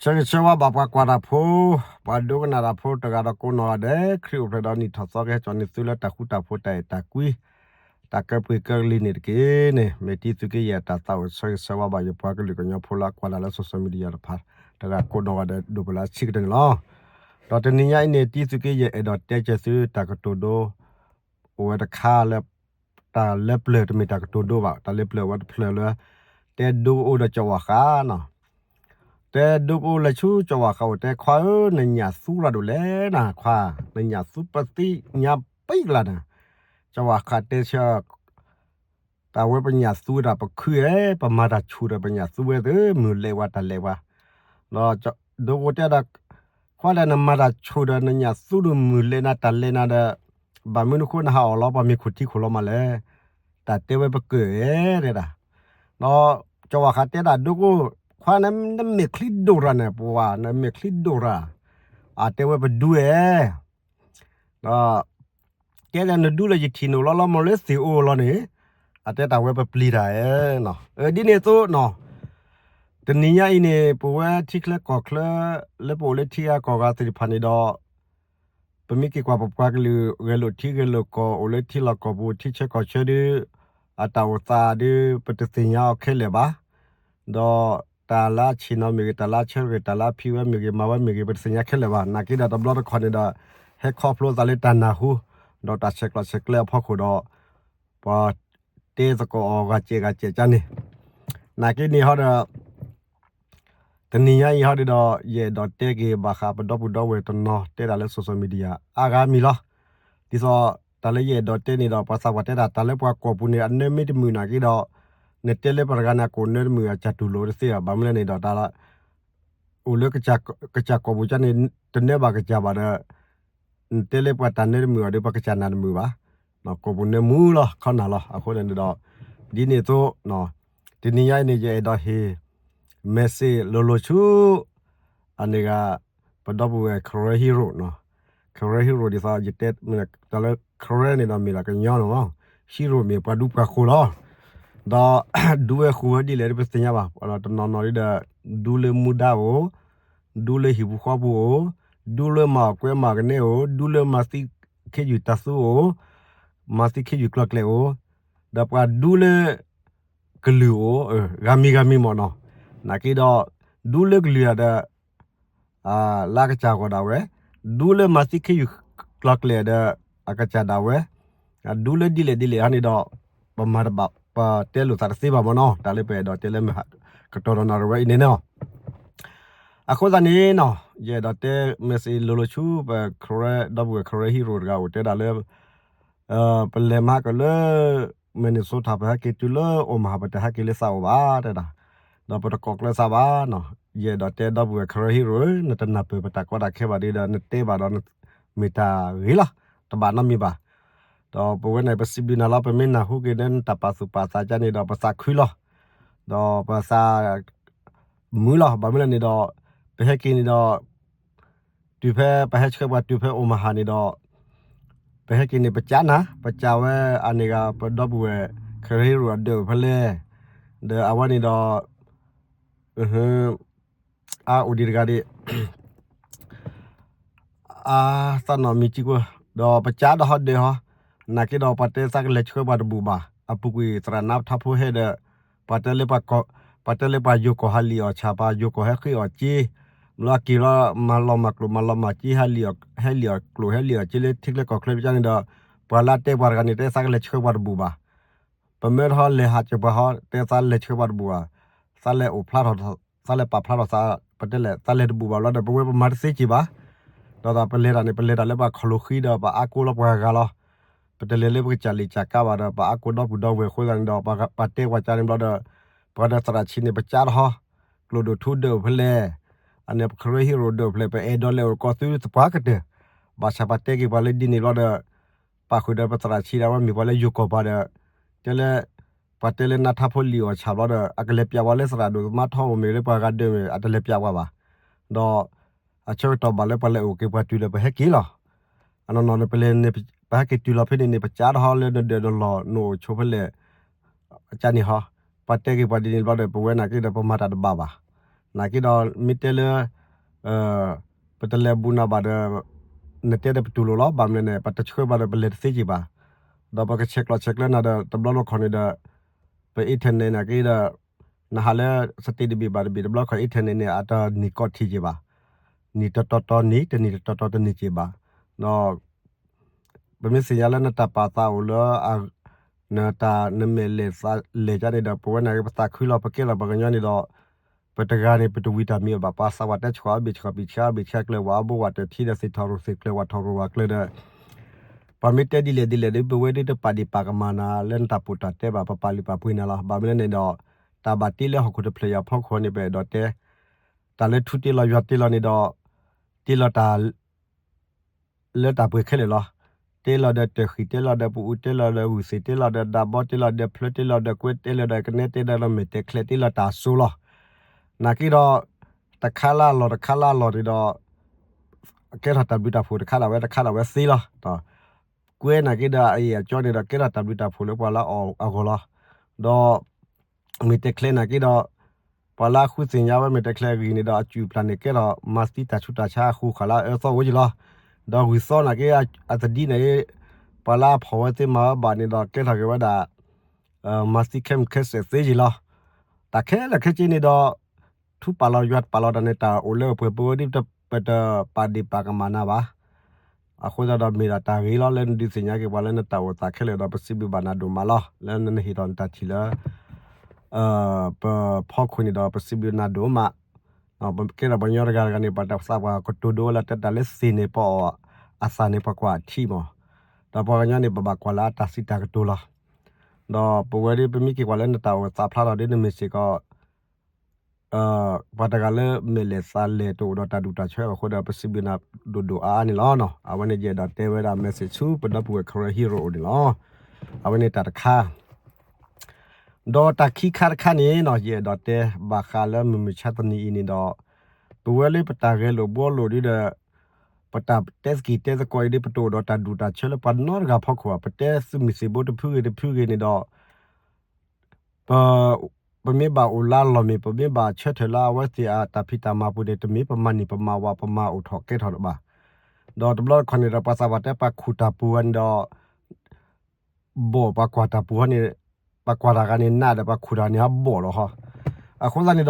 ဆၢဂ့ၤဆၢဝါဘၣ်ပှၤကွၢ်တၢ်ဖိ, ပှၤဒိကနၣ်တၢ်ဖိတဂၤဒီးကိးနီၢ်ဂၤဒဲး, ခရံာ်အိၣ်ဖျဲၣ်ဒီးနံၣ်ထီၣ်သီကဟဲကၠီၣ်န့ၢ်သုလၢတၢ်ဃူတၢ်ဖိးတၢ်အဲၣ်တၢ်ကွံ, တၢ်ကၢပှ့ၤကၢကလံၤန့ၣ်တက့ၢ်န့ၣ်, မ့ၢ်တံၤသုးက့ယဲၢ်တၢ်သးအိၣ်ဆၢဂ့ၤဆၢဝါဘၣ်ယပှၤကလုာ်ကညီဖိလၢအကွၢ်တၢ်လၢ social media တဖၣ်, တဂၤကိးနီၢ်ဂၤဒဲးဒိၣ်ပလၢအဆံးကတၢၢ်န့ၣ်လီၤ. ဒီးတနံၤညါအံၤန့ၣ် တံၤသုးက့ယဲၢ်အဲၣ်ဒိးတဲကၢၤသုတၢ်ကတိၤဒိ အိၣ်ဝဲတခါလၢ တၢ်လၢပျၢၤတမ့ၢ်တၢ်ကတိၤဒိဘၣ်, တၢ်လၢပျၢၤဝဲတဖျၢၣ်လၢ တဲဒိကအိဒီးကၠီၤဝၣ်ဃးနီၤ, တဲဒိကအိလၢဆူကၠီၤဝၣ်ဃးအိၣ်တဲခွါဧၢ, နညၣ်သူရၤဒိၣ်လဲၣ်နၤခွါ, နညၣ်သူပသံညါပံကလၤနၤ, ကၠီၤဝၣ်ဃးတဲဆၢ တၢ်ဝဲပညၣ်သူတၢ်ပခုဧဲ, ပမၤတၢ်ဆူၣ်ဒီးပညၣ်သူဝဲသ့ၣ် မုၢ်လဲၤဝဲတၢ်လဲၤဝဲ, ဒီးဒိကအိတဲဒီး ခွါဒီးနမၤတၢ်ဆူၣ်ဒီးနညၣ်သူဒီးမုၢ်လဲၤနၤတၢ်လဲၤနၤဒီး ဘၣ်မနုၤဃိနဟးအီၣ်လီၤပှၤမ့ၤခိၣ်ထံခိၣ်လီၤမးလဲၣ်, တၢ်တဲဝဲပကၢၤဧဲတဲဒၣ်, ဒီးကၠီၤဝၣ်ဃးတဲဒၣ်ဒိကအိ, ခွါန့ၣ် နမဲာ်ချံဒိၣ်တၢ်န့ၣ် ပဝါနမဲာ်ချံဒိၣ်တၢ်, အတဲဝဲပဒူဝဲ ဒီး တဲလၢနဒူလၢယထံၣ်န့ၣ်လီၤလီၤမ့ၢ်လၢသ့ၣ်အိၣ်လီၤန့ၣ်, အတဲတၢ်ဝဲပပျံၤတၢ်ဧဲ, ဒ်န့ၣ်အသိးနီၤ, တနံၤညါအံၤန့ၣ် ပဝဲထံချၢကီၢ်ချၢ လၢပအိၣ်လၢထံဂၤကီၢ်ဂၤသ့ၣ်တဖၣ်န့ၣ်ဒီး ပမ့ၢ်က့ၤကွၢ်ပပှၤကလုာ်ဂဲၤလိာ်ထံဂဲၤလိာ်ကီၢ် အိၣ်လၢထံလီၢ်ကီၢ်ပူၤ ထံဆၢကီၢ်ဆၢဒီး အတၢ်အိၣ်သးဒီး ပတသ့ၣ်ညါအီၤခဲလၢာ်ဘၣ်, ဒီးတၢ်လၢအဆ့ၣ်နီၤမ့ၢ်ဂ့ၤ တၢ်လၢအဆၢဂ့ၤ တၢ်လၢအဖံးဝဲမ့ၢ်ဂ့ၤ မၤဝဲမ့ၢ်ဂ့ၤ ပတသ့ၣ်ညါခဲလၢာ်ဘၣ်. နာ်က့ဒီးတဘျီတခီၣ်န့ၣ်ဒီး ဟဲခီဖျိသးလၢတၢ်နၢ်ဟူ ဒီးတၢ်ဆဲးကျိးဆဲးကျၢအဖီခိၣ်ဒီး ပှၤတဲသကိးအီၤဂၤစဲးဂၤစဲးကၢန့ၣ်, နာ်က့န့ၣ်ဟီဒီး တနံၤညါအံၤဟီဒီး ယအဲၣ်ဒိးတဲက့ၤဘၣ်ဃးပဒီပုၢ်ဒီဝဲၢ်တနီၤတဲတၢ်လၢ social media အါဂၤမံၤလီၤ. ဒ်သိးတၢ်လၢယအဲၣ်ဒိးတဲန့ၣ်ဒီး ပှၤသးပှၢ်တဲတၢ် တၢ်လၢပှၤကီၢ်ပူၤန့ၣ် အနၢမ့ၢ်တမုာ်နာ်က့ဒီး နတဲလၢပှၤတဂၤန့ၣ် အကိၣ်နၢတမုာ် အစၢ်တူၢ်လိာ်တသ့ဘၣ်. ဘၣ်မနုၤလဲၣ်န့ၣ်ဒီး တၢ်လၢ အိၣ်လၢကစၢ်ကီၢ်ပူၤကန့ၣ် တနၢဘၣ်ကစၢ်ဘၣ်ဒီး နတဲလၢပှၤတၢ်နၢတမုာ်အီၤဒီး ပှၤကစၢ်နၢတမုာ်ဘၣ်. ကီၢ်ပူၤနၢမူလီၤ ခီနၢ်လီၤ. အဃိန့ၣ်ဒီး ဒ်န့ၣ်အသိး တနံၤညါအံၤန့ၣ် ယအဲၣ်ဒိးဟ့ၣ် message လိၤလိၤဆူ အန့ၣ်ဂၤ ပဒီပုၢ်ဝဲၢ် Karen Hero နီၤ. Karen Hero ဒ်သိး ယတဲတၢ်လၢ Karen န့ၣ်ဒီးမ့ၢ်ဒၣ်ကညီနီၤ, Hero မ့ၢ်ပှၤဒူပှၤဃိၤလီၤ. ဒီး ဒူဝဲဃိၤဝဲဒ်လဲၣ်ပသ့ၣ်ညါဘၣ်. ဒီးတနီၤနီၤဒီး ဒူလၢမူဒါအိၣ်, ဒူလၢဟံၣ်ပူၤဃီပူၤအိၣ်, ဒူလၢမၤအီၣ်ကွဲမၤအီၣ်ကနဲအိၣ်, ဒူလၢမၤသံခ့ယုၢ်တၢ်သူအိၣ်, မၤသံခ့ယုၢ်ကျီၢ်ကျဲအိၣ်, ဒီးပှၤဒူလၢ ကလုာ်အိၣ်, ဂၤမံၤဂၤမံၤမ့ၢ်နီၤ. နာ်က့ဒီး ဒူလၢကလုာ်ဒီး လၢအကစၢ်ဂီၢ်ဒၣ်ဝဲ, ဒူလၢမၤသံခ့ယုၢ်ကျီၢ်ကျဲဒီး အကစၢ်ဒၣ်ဝဲ, ဒူလၢဒ်လဲၣ်ဒ်လဲၣ်ဟီန့ၣ်ဒီး ပမၤတဘၣ် ပတဲလိာ်သးတသ့ဘၣ်မ့ၢ်နီၤ. တၢ်လၢပအဲၣ်ဒိးတဲလၢမုၢ်ဟါ ကတီၢ်ဒီးနၣ်ရံၣ်ဝဲအံၤန့ၣ်နီၤ. အဃိသတးန့ၣ်နီၤ ယအဲၣ်ဒိးတဲ message လိၤလိၤဆူ ပ Karen ဒီပုၢ်ဝဲၢ် Karen Hero တဂၤအိၣ်တဲဒၣ်လၢ ပလဲၤမၤကလၢ Minnesota ပဟဲက့ၤတုၤလၢ Omaha ပတဟဲက့ၤလၢသးအိၣ်ဘၣ်တဲဒၣ်, ဒီးပတကိးကျၢၤသးဘၣ်နီၤ. ယအဲၣ်ဒိးတဲဒီပုၢ်ဝဲၢ် Karen Hero ဧၢ, နတနၢ်ပၢၢ်ပတၢ်ကီတၢ်ခဲဘၣ်ဒီး နတဲဘၣ်ဒီး မ့ၢ်တၢ်ဂ့ၤလီၤ, တဘၣ်နီတမံၤဘၣ်. ဒီးပဝဲန့ၣ် ပစံးဘျုးနၤလီၤ, ပမ့ၢ်နၢ်ဟူက့ၤလၢနတၢ်ပာ်သူၣ်ပာ်သးကန့ၣ်ဒီး ပသးခုလီၤ. ဒီးပသး မုာ်လီၤ. ဘၣ်မနုၤလဲၣ်န့ၣ်ဒီး ပဟဲက့ၤန့ၣ်ဒီး တုၤဖဲပဟဲဆှၢပှၤတုၤဖဲ Omaha န့ၣ်ဒီး ပဟဲက့ၤန့ၣ် ပကးနၤ, ပကးဝဲအန့ၣ်ဂၤ ပဒီပုၢ်ဝဲၢ် Karen Hero အဒၢးအိၣ်ဖဲလဲၣ်, ဒီးအဝဲန့ၣ်ဒီး အအိၣ်ဒံးတဂၤဒံး အသးနီၣ်မံၤကံကွၢ်, ဒီးပကးဒီးဟီဒၢးဟီ, နာ်က့ဒီးပှၤတဲသးကလဲၤဆှၢပှၤတဘူၣ်ဘၣ်, အပူၤကွံာ်သရၣ်နါထါဖိဟဲဒီး ပှၤတဲလၢပှၤ ပှၤတဲလၢပှၤယိၤကီၢ်ဟးလံာ်အီၣ်ဆၣ်, ပှၤယိၤကီၢ်ဟဲဃ့အီၣ်က့, မ့ၢ်လၢအက့ၤလီၤ မၤလီၤမၢ်ကျိၣ်မၤလီၤမၢ်က့ ဟဲလံာ်အီၣ်ကျိၣ်ဟဲလံာ်အီၣ်က့လၢထံချၢကီၢ်ချၢကန့ၣ်ဒီး ပှၤလၢအတဲပှၤတဂၤန့ၣ် တဲသးကလဲၤဆှၢပှၤတဘူၣ်ဘၣ်. ပမ့ၢ်ထီၣ်လဲၤဟးစၢၤပှၤဟီ တဲသးလဲၤဆှၢပှၤတဘူၣ်ဘၣ်, သးလဲၤအိၣ်ဖျါထီၣ် သးလဲၤပာ်ဖျါထီၣ်သး ပတဲလဲၣ် သးလဲၤတဘူၣ်ဘၣ်လီၤဒီး ပဝဲပမၤတသ့က့ၤဘၣ်. ဒီးပလဲၤတၢ်န့ၣ် ပလဲၤတၢ်လၢပှၤခီၣ်လိာ်ဃံဒီး ပအါကိလီၤပှၤဂၤလီၤ. ပတလဲၤလၢပကစၢ်လံာ်ကစၢ်ကါဘၣ်ဒီး ပအါကိဒီပုၢ်ဒီဝဲၢ်အဃိသတးန့ၣ်ဒီး ပှၤတဲပှၤကန့ၣ်ဘျီဒီး ပှၤဒီးသရၣ်ဆံးန့ၣ် ပကးတဟီ, ကျိၣ်ဒိၣ်ထူဒၢးအိၣ်ဖဲလဲၣ်, အန့ၣ် Karen Hero ဒၢးအိၣ်ဖဲလဲၣ်, ပအဲၣ်ဒိးလဲၤအိၣ်ကီၢ်သုသပှၢ်ကတၢၢ်, ဘၣ်ဆၣ်ပှၤတဲက့ၤပှၤလၢဒ်န့ၣ်ဘျီဒီး ပာ်ဃုာ်ဒီးပသရၣ်ဆံးဒၣ်ဝဲမ့ၢ်ပှၤလၢယိၤကီၢ်ပှၤဒီး တဲလၢ ပှၤတဲလၢနါထါဖိလံာ်အီၣ်ဆၣ်ဘျီဒီး အကလဲၤပျးပှၤလၢသရၣ်ဒိၣ်သမါထီအိၣ်မ့ၢ်လၢပှၤဂၤဒၢးမ့ၢ် အတလဲၤပျးပှၤဘၣ်. ဒီး အဆၢကတီၢ်ဘၣ်လၢပှၤလဲၤအိၣ်က့ၤပှၤတုၤဒီးပဟဲက့ၤလီၤ. အနီၢ်နီၢ်န့ၣ် ပလဲၤန့ၣ် ပဟဲက့ၤတုၤလီၤဖဲန့ၣ်န့ၣ် ပကးတဟီလၢနဒၢးနလီၢ်နအိၣ်ဆိးဖဲလဲၣ် ကန့ၣ်ဟီ, ပှၤတဲက့ၤပှၤဒ်န့ၣ်ဘျီဒီး ပဝဲနာ်က့ဒီး ပမၤတၢ်တဘၣ်ဘၣ်. နာ်က့ဒီးမ့ၢ်တဲလၢ ပတလဲၤဘူးနၤဘၣ်ဒီး နတဲဒီးပတူၢ်လိာ်လီၤ. ဘၣ်မနုၤန့ၣ် ပတဆှၢဘၣ်ဒီးပလဲၤတသ့က့ၤဘၣ်. ဒီးပကဆဲးကျိးဆဲးကျၢနၤဒီး တဘျီတခီၣ်န့ၣ်ဒီး ပ internet နာ်က့ဒီး နဟးလၢ state တဘ့ၣ်ဘၣ်တဘ့ၣ် တဘျီတခီၣ် internet န့ၣ် အတနံၤကီၢ်ထံးက့ၤဘၣ်. နံၤတတီၤတီၤနံၤ တနံၤတတီၤတီၤတနံၤက့ၤဘၣ်. ဒီး ပမ့ၢ်သ့ၣ်ညါလၢနတၢ်ပာ်သးအိၣ်လၢ နတၢ်နမဲာ်လဲၤသးလဲၤကါန့ၣ်ဒီး ပဝဲန့ၣ်ပသးခုလီၤ ပကဲထီၣ်ပှၤကညီန့ၣ်ဒီး ပတဂၤန့ၣ် ပတဝံၤတၢ်မံၤအီၤဘၣ်. ပှၤသးပှၢ်တဲဆှီအဘ့ၣ်ဆှီပံၤဆှါအဘ့ၣ်ဆှါကျၢၤ ဝဲအဘိဝဲတထံဒီး သ့ၣ်ထီၣ်ရိၣ်သ့ၣ်ကျၢၤ ဝဲထီၣ်ရိၣ်ဝဲကျၢၤဒီး ပှၤမ့ၢ်တဲဒ်လဲၣ်ဒ်လဲၣ်ဒီး ပဝဲဒၣ်တပာ်ဒ့ၣ်ပာ်ကမၣ်နၤလၢနတၢ်ပိာ်တၢ်တဲဘၣ် ပပာ်လုၢ်ပာ်ပှ့ၤနၤလီၤ. ဘၣ်မနုၤန့ၣ်ဒီး တၢ်ဘၣ်တ့လၢဟီၣ်ခိၣ်တဖျၢၣ်အံၤအဖီခိၣ်န့ၣ် ပအဲၣ်ဒိးတဲ တၢ်လၢထူတ့လီၤယွၤတ့လီၤန့ၣ်ဒီး တ့လီၤတၢ် လၢတၢ်ပှ့ၤခဲလၢာ်လီၤ. တ့လီၤဒီးတၢၢ်ဃံၣ် တ့လီၤဒီးပအူ တ့လီၤဒီးဂုၢ်သ့ၣ် တ့လီၤဒီးဒးဘီ တ့လီၤဒီးဖျၢၣ် တ့လီၤဒီးကွဲ တ့လီၤဒီးကနဲ တ့လီၤဒီးမဲာ်တဲးချဲ တ့လီၤတၢ်အစိလီၤ. နာ်က့ဒီး တခါလၢအလီၢ်တခါလၢအလီၢ်န့ၣ်ဒီး ကဲထီၣ်တၢ်ဘျုးတၢ်ဖှိၣ်တခါဒၣ်ဝဲတခါဒၣ်ဝဲသ့လီၤ. ကွဲနာ်က့ဒီးအအံၤအကၠီန့ၣ်ဒီး ကဲထီၣ်တၢ်ဘျုးတၢ်ဖှိၣ်လၢပှၤလၢအီၣ်အဂီၢ်လီၤ. ဒီး မဲာ်တဲးချဲနာ်က့ဒီး ပှၤလၢအဃုသ့ၣ်ညါဝဲမဲာ်တဲးချဲအဂ့ၢ်န့ၣ်ဒီး အစုၣ်အပျၢ်န့ၣ် ကဲထီၣ်မၤသံတၢ်ဆူးတၢ်ဆါအဃိဃာ်လၢအအၢသီအိၣ်က့ၤလီၤ. ဒီးဂုၢ်သီနာ်က့ အသဒံနာ်က့ ပှၤလၢအဖီၣ်ဝဲသ့မၤဝဲဘၣ်န့ၣ်ဒီး ကဲထီၣ်က့ၤဝဲဒၣ် မၤသံခဲမုၢ်ခဲစဲးသ့က့ၤလီၤ. တၢ်ခဲလၢာ်ခဲဆ့န့ၣ်ဒီး ထူပာ်လီၤယွၤပာ်လီၤတၢ်န့ၣ် တၢ်အိၣ်လၢအပှဲၤပဝဲဒ်ပတပာ်ဒ့ၣ်ပာ်ကမၣ်နၤဘၣ်. အဃိသတးဒီးမ့ၢ်ဒၣ်တၢ်ဂ့ၤလီၤ လၢနဒုးသ့ၣ်ညါက့ၤပှၤလၢနတၢ်အိၣ်သးခဲလၢာ်ဒီး ပစံးဘျုးဘၣ်နၤဒိၣ်မးလီၤ. လၢနဟ့ၣ်ထီၣ်နတၢ်ထံၣ်လၢ ပဖီခိၣ်န့ၣ်ဒီး ပစံးဘျုးနၤဒိၣ်မး. ပကဲထီၣ်ပှၤကညီတဂၤတဂၤန့ၣ် ပှၤသးပှၢ်ကတိၤဒိဝဲလၢတဲတၢ်လၢသ့ၣ်န့ၣ် ပအီၣ်အသၣ်န့ၣ် ပှၤကွၢ်အထံမး. ဒီးပှၤကညီန့ၣ် ပဘၣ်ကွၢ်လၢအတၢ်စံးတၢ်ကတိၤလီၤ. ဒီးပဝဲဒ်ပမ့ၢ်က့ၤကွၢ်လၢနတၢ်အိၣ်သးဖျါထီၣ်ဒ်နမ့ၢ်စ့ၢ်ကီး ပှၤတဂၤလၢမဲာ်လဲၤသးလဲၤတအိၣ်ဒီးတၢ်ဒူၣ်တၢ်ဆၢအဃိဒီး ပစံးဘျုးနၤဒိၣ်ဒိၣ်အါအါန့ၣ်လီၤ. အဝဲန့ၣ်ယအဲၣ်ဒိးတဲဝဲဒၣ် message ဆူပဒီပုၢ်ဝဲၢ် Karen Hero န့ၣ်လီၤ. အဝဲန့ၣ်တၢ်တခါ ဒီးတၢ်ခံခါတခါန့ၣ်နီၤ ယအဲၣ်ဒိးတဲဘၣ်ဃးလၢမုၢ်မဆါတနံၤအံၤန့ၣ်ဒီး ပဝဲလၢပတၢ်ဂဲၤလိာ်ဘှီလိာ်ဒ်ဒီး ပတၢ်တဲသကိးတဲသကိးအံၤဒ် ပတအိၣ်ဒီးတၢ်ဒူၣ်တၢ်ဆၢလၢပှၤနီတဂၤဖီခိၣ်ဘၣ်. ပတဲသုးမုၢ်သံၣ်ဘိတဖုဂ့ၤတဖုဂ့ၤန့ၣ်ဒီး ပ ပမ့ၢ်ဘၣ်အိၣ်လၢအလီၢ်မ့ၢ် ပမ့ၢ်ဘၣ်ဆၢထၢၣ်လၢအဝဲသ့ၣ်အတၢ်ဖံးတၢ်မၤပူၤန့ၣ် တမ့ၢ်ပမၤနံၣ်ပမၤဝၤပမၤအိၣ်ထီၣ်ကဲထီၣ်တဘၣ်. ဒီးတဘျီတခီၣ်န့ၣ်ဒီး ပှၤသးပှၢ်တဲပှၤခူၣ်တၢ်ပူၤဂၤန့ၣ်ဒီး ဘီၣ်ပှၤကွၢ်တၢ်ပူၤန့ၣ် ပှၤကွၢ်တၢ်ဂၤန့ၣ်နးဒီး ပှၤခူၣ်တၢ်န့ၣ်ဟးဘီၣ်လီၤဟီ. အဃိသတးန့ၣ်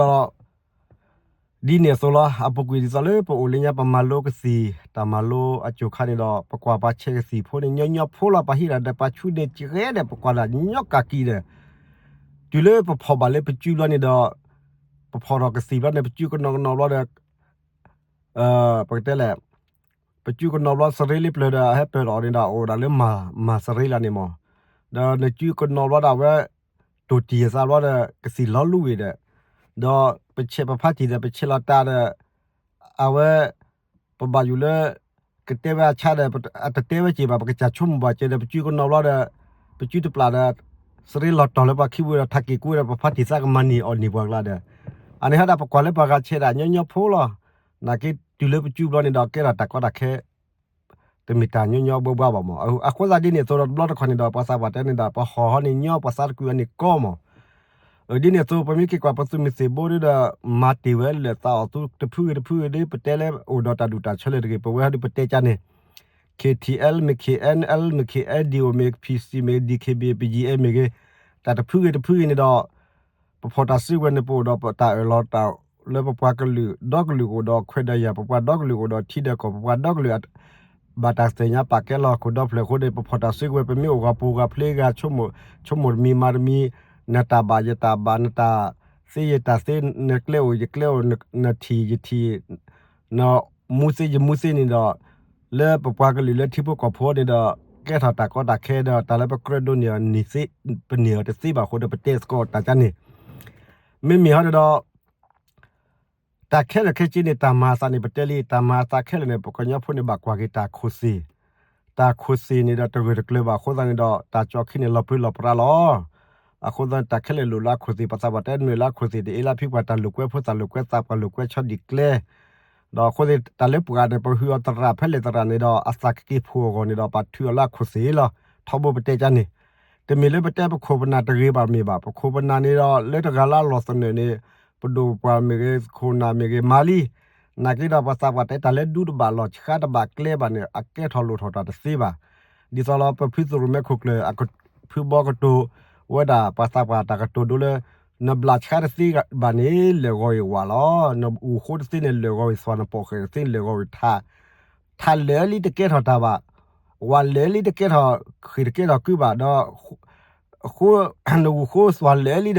ဒီး ဒ်န့ၣ်အသိးလီၤ. အပူၤကွံာ်ဒ်သိးလၢပအိၣ်လၢညါ ပမၤလိကသံၣ် တၢ်မၤလိအစိၤခါန့ၣ်ဒီး ပကွၢ်ပှၤဆဲးကသံၣ်ဖိန့ၣ် ညီညီဖိလီၤ. ပှၤဟံးဒၣ်ဒီးပှၤဆူန့ၣ်ကဂဲၤဒီး ပကွၢ်ဒၣ်ညီကၢ်ကံၤဒီး တုၤလၢပဖီၣ်ဘၣ်လၢပစုဘျီန့ၣ်ဒီး ပဖီၣ်ထီၣ်ကသံၣ်ဘျီန့ၣ် ပစုကနီၤကနီၤဘျီဒီး ပကတဲလဲၣ် ပစုကနီၤဘျီ စရ့လံပျၢၤဒီး အဟဲပၢၢ်ထီၣ်န့ၣ်ဒီး အိၣ်ဒၣ်လၢမၤ မၤစရ့လံန့ၣ်မး. ဒီးနစုကနီၤဘျီဒီး အဝဲတိၢ်တံၢ်အသးဘျီဒီး ကသံၣ်လီၤလူဝံၤဒီး ဒီးပဆဲးပဖါတံၢ်ဒီး ပဆဲးလီၤတၢ်ဒီး အဝဲ ပဘၣ်ယိၣ်လၢ ကတဲဝဲအဆါဒီး အတတဲဝဲက့ၤဘၣ် ပကစၢ်ဆိကမိၣ်ဘၣ်က့ၤဒီး ပစုကနီၤဘျီဒီး ပစုတပျၢ်ဒီး စရ့လီၤတီၢ်လၢပှၤခံပူၤဒီး ထးက့ၤကွံာ်ဒီး ပဖါတံၢ်သးကမၤန့ၢ်အီၣ်န့ၢ်ပှၤကျါဒီး အန့ၣ်ဟဲဒၣ် ပကွၢ်လၢပှၤဂၤဆဲးဒၣ်ညီညီဖိလီၤ. နာ်က့တုၤလၢပစုဘျီန့ၣ်ဒီး ကဲထီၣ်တၢ်ကီတၢ်ခဲ တမ့ၢ်တၢ်ညီညီဘှီဘှီဘၣ်မး. အဃိသတးဒ်န့ၣ်အသိးဒီး တဘျီတခီၣ်န့ၣ်ဒီး ပှၤသးပှၢ်တဲန့ၣ်ဒီး ပှၤဟီၣ်ဟီန့ၣ်ညီ ပှၤသးတကွံာ်အီၤန့ၣ်ကီမး. ဒ်န့ၣ်အသိး ပမ့ၢ်က့ၤကွၢ်ပသုးမုၢ်သံၣ်ဘိဒ်ဒီး မၤတ့ၢ်ဝဲလၢသးအီၣ်သုတဖုဂ့ၤတဖုဂ့ၤဒီး ပတဲလၢအိၣ်ဒီးတၢ်ဒူၣ်တၢ်ဆၢလၢတဂ့ၤ ပဝဲဟီဒ်ပတဲကါန့ၣ် KTL မ့ၢ် KNL မ့ၢ် KNDO မ့ၢ် PC မ့ၢ် DKBA BGF မ့ၢ်ဂ့ၤ တၢ်တဖုဂ့ၤတဖုဂ့ၤန့ၣ်ဒီး ပဖီၣ်တၢ်စုကဝဲၤန့ၣ် ပအိၣ်ဒီးပတၢ်အၢၣ်လီၤတၢ်လၢပပှၤကလုာ် ဒီကလုာ်အိၣ်ဒီးခွဲးဒီးယာ် ပပှၤဒီကလုာ်အိၣ်ဒီးထံဒီးကီၢ် ပပှၤဒီကလုာ် ဘၣ်တၢ်သ့ၣ်ညါပာ်ကဲလီၤဟီၣ်ခိၣ်ဒီဖျၢၣ်အဃိန့ၣ် ပဖီၣ်တၢ်စုကဝဲၤ ပမ့ၢ်အိၣ်ဂၤပူၤဂၤဖျ့ဂၤ ဆိကမိၣ်တမံၤမၤတမံၤ နတၢ်ဘၣ်ယတၢ်ဘၣ် နတၢ်သ့ယတၢ်သ့ နကျဲအိၣ်ယကျဲအိၣ် နထံၣ်ယထံၣ် နမူသ့ယမူသ့န့ၣ်ဒီး လၢပပှၤကလုာ်လၢထံဖိကီၢ်ဖိန့ၣ်ဒီး ကဲထီၣ်တၢ်ကီတၢ်ခဲဒီး တၢ်လၢပကြၢးဒိးန့ၢ်အီၤန့ၣ် ပန့ၢ်အီၤတသ့ဘၣ်အဃိဒီး ပတဲသကိးတၢ်ကါန့ၣ် မ့မ့ၢ်ဟီဒီး တၢ်ခဲလၢာ်ခဲဆ့န့ၣ် တၢ်မၤအသးန့ၣ် ပတဲလံ တၢ်မၤအသးခဲလၢာ်န့ၣ် ပကညီဖိန့ၣ် ဘၣ်ကွၢ်က့ၤတၢ်ခိၣ်သ့ၣ်, တၢ်ခိၣ်သ့ၣ်န့ၣ်ဒီး တဂၢၢ်တကျၢၤဘၣ်အဃိသတးန့ၣ်ဒီး တၢ်ကၠီခံန့ၣ် လီၤပြံလီၤပြါလီၤ. အဃိသတးန့ၣ် တၢ်ခဲလၢာ်လိၣ်လၢအခိၣ်သ့ၣ် ပသးပှၢ်တဲနုာ်လၢအခိၣ်သ့ၣ် တအ့လၢဖံပှၤ တၢ်လိာ်ကွဲဖိသၣ်လိာ်ကွဲသးပှၢ်လိာ်ကွဲဆီဒံၣ်ကျဲ ဒီးအဃိသတး တၢ်လၢပှၤန့ၣ် ပဟုအီၤသရၣ်ဖဲလဲၣ်သရၣ်န့ၣ်ဒီး အသးကက့ၤဖှိၣ်အဂီၢ်န့ၣ်ဒီး ပထုးအီၤလၢအခိၣ်သ့ၣ်လီၤ. ထီဘိပတဲကါန့ၣ် တမ့ၢ်လၢပတဲပခိၣ်ပနၢ်တဂ့ၤဘၣ်မ့ၢ်ဘၣ်, ပခိၣ်ပနၢ်န့ၣ်ဒီး လၢတဂၤလၢအလီၢ်သနၢၣ်န့ၣ် ပဒိၣ်ပပှၢ်မ့ၢ်ဂ့ၤ ခိၣ်နၢ်မ့ၢ်ဂ့ၤ မၤလံ. နာ်က့ဒီး ပှၤသးပှၢ်တဲတၢ်လၢဒူတဘၣ်လီၢ်ဆှါတဘၣ်ကျဲဘၣ်န့ၣ် အကဲထီၣ်လိၣ်ထီၣ်တၢ်တသ့ဘၣ်. ဒ်သိးလီၤ ပဖုသရိၣ်မဲခိၣ်ကျၢၢ် ဖုဘီကတိၤဝဲဒၣ် ပှၤသးပှၢ်တၢ်ကတိၤဒိလၢ နဘျးဆှါတသ့ဘၣ်န့ၣ် လၢာ်ဂီၤအံၤဝးလီၤ. နအူၣ်ဃိတသ့န့ၣ် လၢာ်ဂီၤအံၤသွၣ်, နပိာ်ဃဲၣ်တသ့န့ၣ် လၢာ်ဂီၤအံၤထး, ထးလၢာ်လံတကဲထီၣ်တၢ်ဘၣ်, ဝးလၢာ်လံတကဲထီၣ်, ဃ့ၢ်တကဲထီၣ်ကုဘၣ်ဒီး အဃိ နအူၣ်ဃိသွၣ်လၢာ်လံဒီး